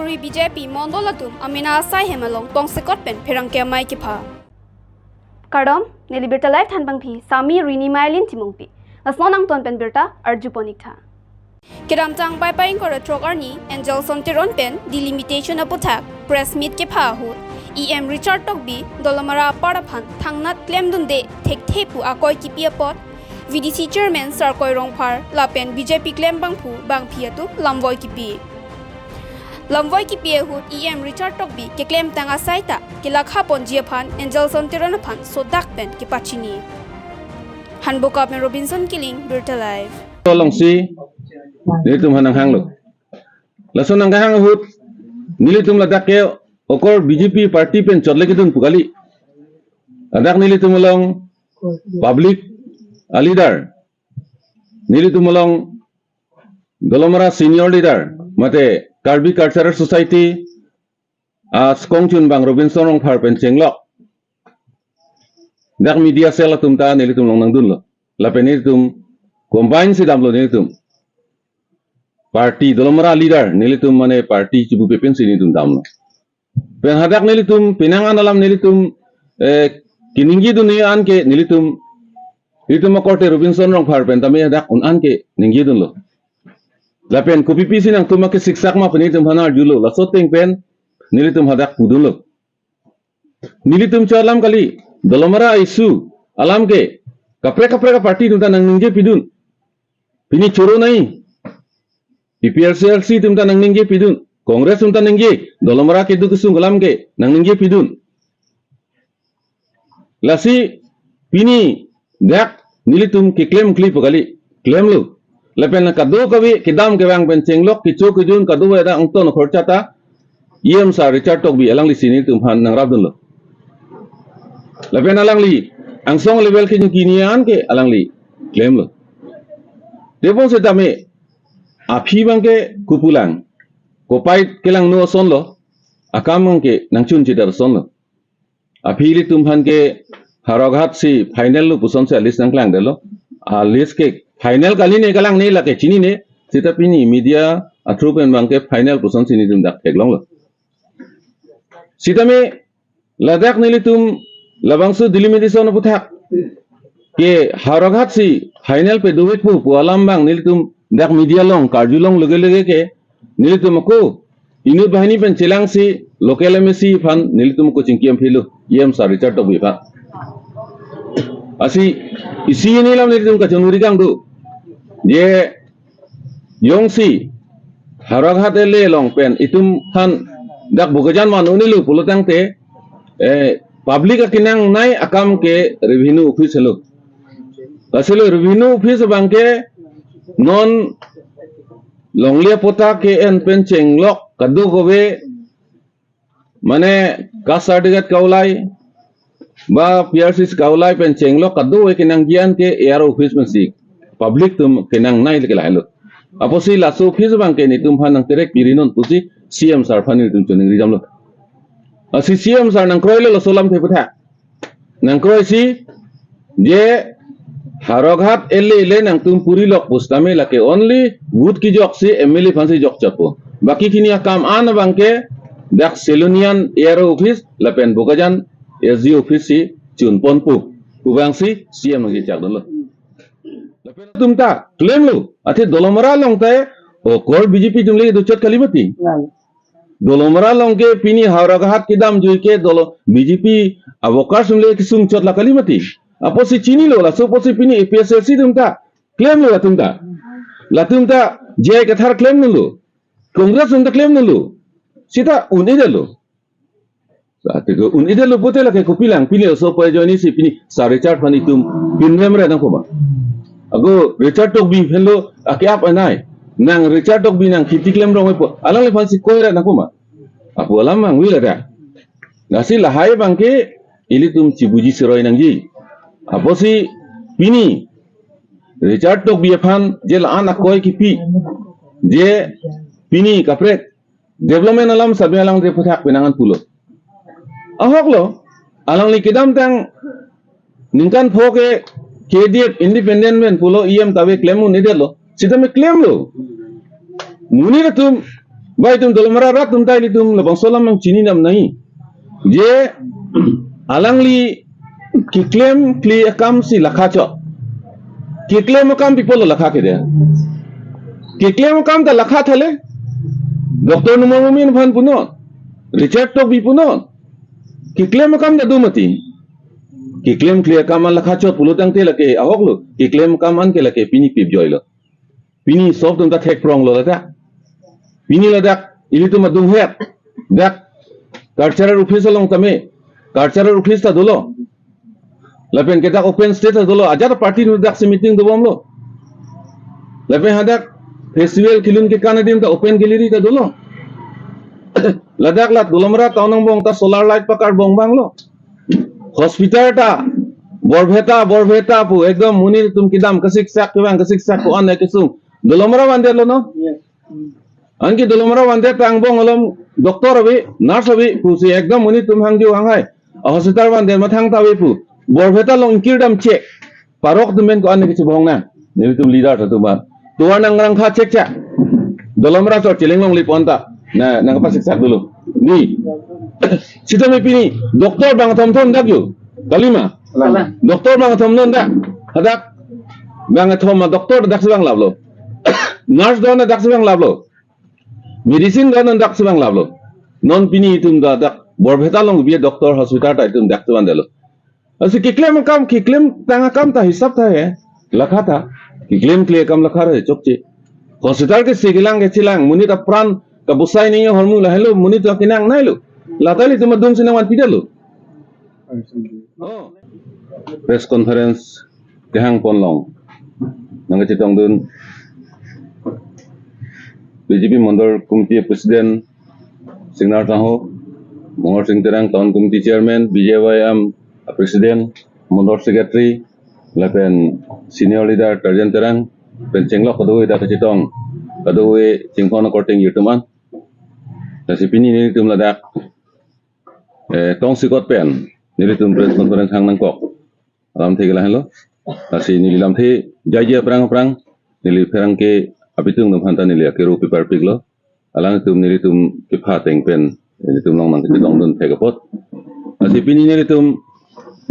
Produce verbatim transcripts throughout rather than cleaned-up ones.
Ri B J P mondol atum amena asai hem along tongsekot pen pherangke amei kepha. Kardom, neli Birta Live thanbangpi Sami Rini Mailin Timungpi. Lason angton pen birta arjupon-ik tha. Kedamtang Paipai ingkoi ra throk arni Angelson Teron pen delimitation aputhak press meet kepha ahut E M Richard Tokbi Dolamara apar aphan thangnat klemdunde thekthe pu akoi kipi apot V D C Chairman Sarkoi Rongphar lapen B J P klembangphu bangphi atum lamvoi kipi. Lamvoi kipi ahut E M Richard Tokbi keklemtang asai ta kelakha ponji aphan Angelson Teron aphan sodak pen kepachini. Hanboka pen Robinson Killing, Birta Live. Alongsi nelitum aphan nanghanglo. Lason nanghang ahut nelitum ladak ke okor B J P party pen chotle kedun pu kali. Ladak nelitum along public a leader, nelitum along Dolamara senior leader, mate Karbi Cultural Society a skong chunbang Robinson Rongphar pen chenglok dak media cell atum ta nelitum along nangdunlo. Lapen nelitum combine si damlo nelitum. Party Dolamara leader nelitum mane party chibupe pensi nelitum damlo. Pen hadak nelitum penang an alam nelitum, eh, keningjedun an ke nelitum, nelitum akorte Robinson Rongphar pen tame hadak un an ke ningjidunlo. Lapen kopipi si nangtum ake siksak ma pen nelitum aphan arjulo. Laso ateng pen nelitum hadak pudunlo. Nelitum cho alam kali, Dolamara issue alam ke kaprek kaprek aparty atum ta nangningje pidun. Pini choro nai. A P H L C atum ta nangningje pidun. Congress atum ta ningje. Dolamara kedo kesung alam ke nangningje pidun. Lasi pini dak nelitum keklem kli pu kali. Klemlo. Lapen kadokave kedam kevang pen chenglok kecho kejun kadokave dak angton khorcha ta E M sir Richard Tokbi alanglisi nelitum aphan nangrapdunlo. Lapen alangli angsong level ke jungkini an ke alangli klemlo. Tebon setame aphi abang ke kopulang. Kopai kelangno asonlo. Akam abang ke nangchun chedar asonlo. Aphi ilitum aphan ke Howraghat si final lo pusonsi a list nangklangdetlo. A list ke final kali ne kalang ne lake chinine. Seta pini media a through pen abang ke final pusonsi nelitum dak theklonglo. Setame ladak nelitum labangso delimitation aputhak ke Howraghat si final pe dovek pu pu alam abang nelitum dak media along karjulong lege lege ke nelitum ako inut banghini pen chelangsi local M A C aphan nelitum ako chingki amphilo E M sir Richard Tokbi aphan. Lasi isi hini alam nelitum kachonuri kangdo. Je jongsi Howraghat L A along pen itum aphan dak Bokajan van un-elo pulo tangte, eh, public akenangnei akam ke revenue office lo. Lasi lo revenue office abang ke non longle patta ke-en pen chenglok kadokave mane caste certificate kaulai ba P R C C kaulai pen chenglok kadokave kenangji an ke A R O office pensi public atum kenangnei le ke lahelo. Apotsi laso office abang ke nelitum aphan nangterek pirinon pusi C M sir aphan nelitum choningri damlo. Lasi C M sir nangkroilo laso alamthe aputhak. Nangkroisi je Howraghat L A le nangtum purilok pusitame lake only vote kejoksi M L A aphansi jokchotpo. Baki hini akam an abang ke dak Silonijan A R O office lapen Bokajan S D O office si chunponpo pu abangsi C M nangchechakdunlo. Lapen atum ta klemlo, athe Dolamara along ta okor B J P atum le dochot kali mati. Nang. Dolamara along ke pini Howraghat kedamjui ke dolo B J P a-workers atum le kesung chot la kali mati. Apotsi chinilo, laso apotsi pini A P H L C atum ta klemlo latum ta. Latum ta J I Kathar klemlo. Congress atum ta klemlo. Seta un-edetlo. Sa, tiko un-edetlo pulote lake kopi lang, pini oso pai joini si pini Sir Richard aphan itum pinrem ra nangkoma. Ago Richard Tokbi aphanlo ake ap anai. Nang Richard Tokbi nang khiti klem rong ipo. Alangliphansi koi ra nangkoma. Apu alam mang wila da. Lasi lahai abang ke ilitum chibuji siroi nangji. Apotsi pini Richard Tokbi aphan je la-an akoi kipi. Je pini kaprek development alam sabi alangli aputhak penang an pulo. Ahoklo, alangli kedamtang ningkan pho ke K D F independent pen pulo E M ta ave klem un-edetlo. Sitame klemlo. Monit atum Bai itum Dolamara rat atum ta ilitum labangso alam nangchini dam nangji. Je alangli keklem kekle akam si lakha chot. Keklem akam pi apotlo lakha kede? Keklem akam ta lakha tha le. Doctor Numal Momin aphan punon, Richard Tokbi punon. Keklem akam ta do mati. Keklem kekle akam an lakha chot pulo tangte lake ahoklo. Keklem akam an ke lake pini pipjoilo. Pini sob atum ta thekpronglo ladak. Pini ladak ilitum adunghet. Dak cultural office along tame. Cultural office ta dolo. Lapen ke dak open stage ta dolo. Ajat party atum dak si meeting dobomlo. Lapen hadak festival kelun kekan adim ta open gallery ta dolo. Ladak la Dolamara town angbong ta solar light pakarbom abanglo. Hospital ta Borpeta, Borpeta pu ekdom monit atum kedam kasiksak, kevang kasiksak ko-an kesung. Dolamara vandetlo non? Yes. Anke Dolamara vandet ta angbong along doctor ave, nurse ave pusi ekdom monit atum hangjo hanghai. A hospital vandet mathang ta ave pu. Borpeta along ingkir dam chek. Parok atum pen ko-an kechibong nang. Nelitum leader ta atum an. Tovar nangrang kha chek chek. Dolamara chot cheleng longle pon ta. Na, nangpasiksak dolo. Ni. Sitame pini doctor bang thom thom dak jo. Kalima. Kalang. Doctor bang thom non dak. Hadak bang thom ma doctor dak si vanglaplo. Nurse do-an dak si vanglaplo. Medicine do-an dak si vanglaplo. Non pini itum ta dak Borpeta along bi doctor hospital ta itum dak si vandetlo. Lasi keklem akam, keklem tang akam ta hisap tha he. Lakha tha. Keklem kekle akam lakha tha chokche. Hospital ke si kelang kechelang, monit apran kabusai ni hormu lahelo, monit ta kenang nailo. Lata ilitum adung si nangvanpidetlo. Oh. Press conference kehang pon along nangkachetongdun B J P Mondol Committee President Singnar Sangho, Mongar Sing Terang, Town Committee Chairman, B J Y M President, Mondol Secretary, lapen Senior Leader Tarjan Terang, pen chenglok kadokave dak kachetong, kadokave chinghon akorte ingjir atum an. Lasi pini nelitum ladak, eh, tongsekot pen nelitum press conference hang nangkok. Alamthe ke lahenlo. Lasi neli lamthe jaija aphrang aphrang neli pherangke apitung atum aphanta neli akero piparpiklo. Alangtum nelitum kepha ateng pen nelitum along nangkachetongdun thek apot. Lasi pini nelitum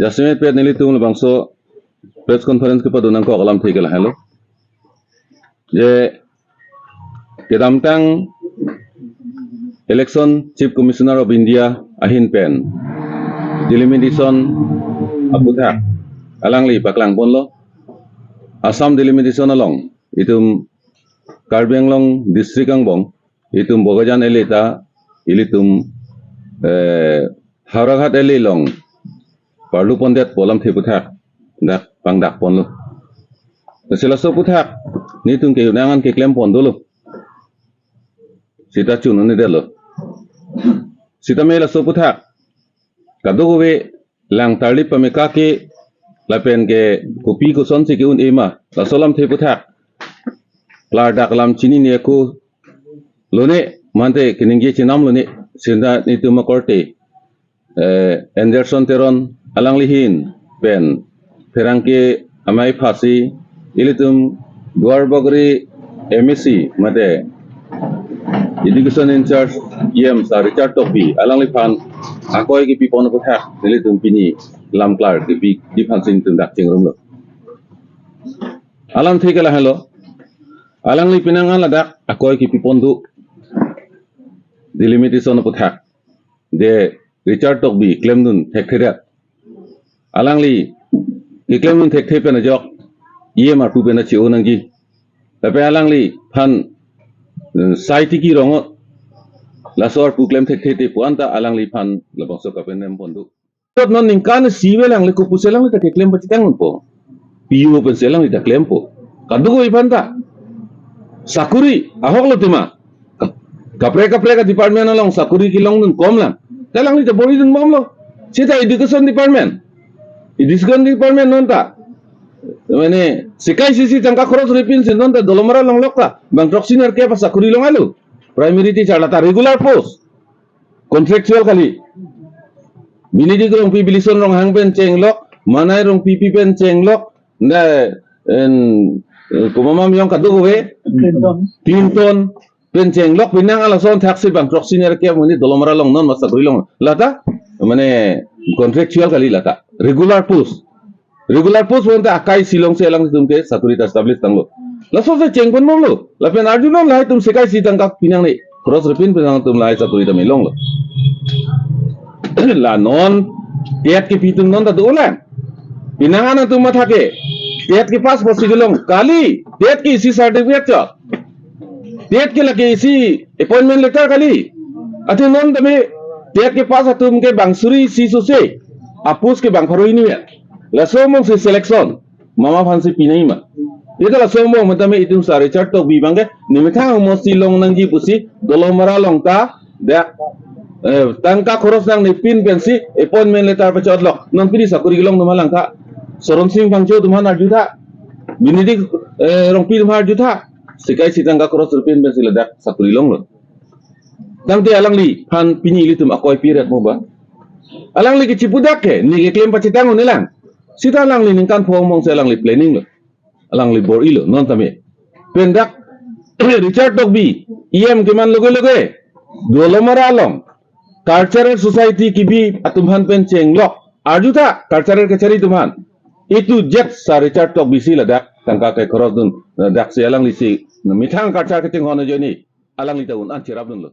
jasemet pet nelitum labangso press conference kepadun nangkok alamthe ke lahenlo. Je kedamtang Election Chief Commissioner of India ahin pen delimitation aputhak alangli paklang ponlo. Assam delimitation along itum Karbi Anglong district angbong itum Bokajan L A ta ilitum, eh, Howraghat L A along parlu pondet pu alamthe aputhak dak pangdak ponlo. Lasi laso aputhak nelitum ke undangan keklem pon dolo. Sita chun-un-edetlo. Sitame laso aputhak kadokave lang tarlip pameka ke lapen ke kopi kosonsi ke-un-e ma, laso alamthe aputhak klardak alam chinine ako lone, mate keningje chenam lone, sita nelitum akorte, eh, Anderson Teron alangli ahin pen pherangke amei aphasi ilitum Duarbagori M A C mate Education in charge E M Sir Richard Tokbi alangliphan akoi kepi pon aputhak nelitum pini lam klar kepi di aphansi nelitum dak chingrumlo. Alamthe ke lahenlo. Alangli penang an ladak akoi kepi pon do delimitation aputhak. Je Richard Tokbi klemdun thekthedet. Alangli keklemdun thekthe pen ajok E M arpu pen achi-o nangji. Lapen alangliphan, eh, sai tiki rong-o, laso arpu klem thekthe te pu anta alangliphan labangso kapenem pon do. Tot non ningkan isi ave alangli, kopusi alangli ta keklem pachethang unpo? P U pensi alangli ta klempo. Kadokave aphanta sakuri ahoklo tema. Ka-, kaprek kaprek a-department along sakuri kelongdun komlang. Ta alangli ta boridunbomlo. Sita education department. Education department non ta, mane, sikaisisi tangka khoros ripinsi non ta Dolamara longlok ta bang throksi nerkep asakuri longlo. Primary teacher lata regular post. Contractual kali. Benedict Rongpi, Bilison Ronghang pen chenglok, Manai Rongpipi pen chenglok, na, en, eh, komat ma amei kadokave, Clinton. Clinton, Pen chenglok pinang ala son thak si bang throksi nerkep mane Dolamara along non ma sakori long. Lata, mane contractual kali lata. Regular post. Regular post bonta akai si long si alanglitum ke sakori ta establish tanglo. Laso si chengpon bomlo. Lapen arjunon lahai atum sekai si tangka pinangne. Cross ripin pinang atum lahai sakori ta me longlo. La non, TET kepi atum non ta dolang. Pinang an atum matha ke. TET kepass pasi kelong. Kali, TET ke isi certificate chot. TET ke lake isi appointment letter kali. Athe non tame TET kepass atum ke bang suri isi sose. A post ke bang pharo hini ya. Laso among si selection. Mama aphan si pinai ma. Ita laso among matame itum Sir Richard Tokbi abang ke. Nemethang mo si long nangji pusi. Dolamara along ta. Dak. Eh, tangka khoros nangnepin pensi. Appointment letter pachot lok. Non pini sakori kelong atum alangtha. Soron Sing Phangcho atum aphan arjutha. Benedict, eh, Rongpi atum aphan arjutha. Sekai si tangka khoros ripin pensi ladak sakori longlo. Tangte alangliphan pini ilitum akoi piret mo ba. Alangli kechipudak ke, ne keklem pachetang un-e lang. Sita alangli ningkan pho among si alangli planning lo. Alangli bor-ilo, non tame. Pen dak, Richard Tokbi, EM keman loge loge. Dolamara along. Cultural Society kebi atum aphan pen chenglok. Arjutha, cultural kachari atum aphan. Itu jet Sir Richard Tokbi si ladak, tangka ke khoros dun, dak si alangli si, methang culture kachinghon ajoine. Alangli ta un-an cherapdunlo.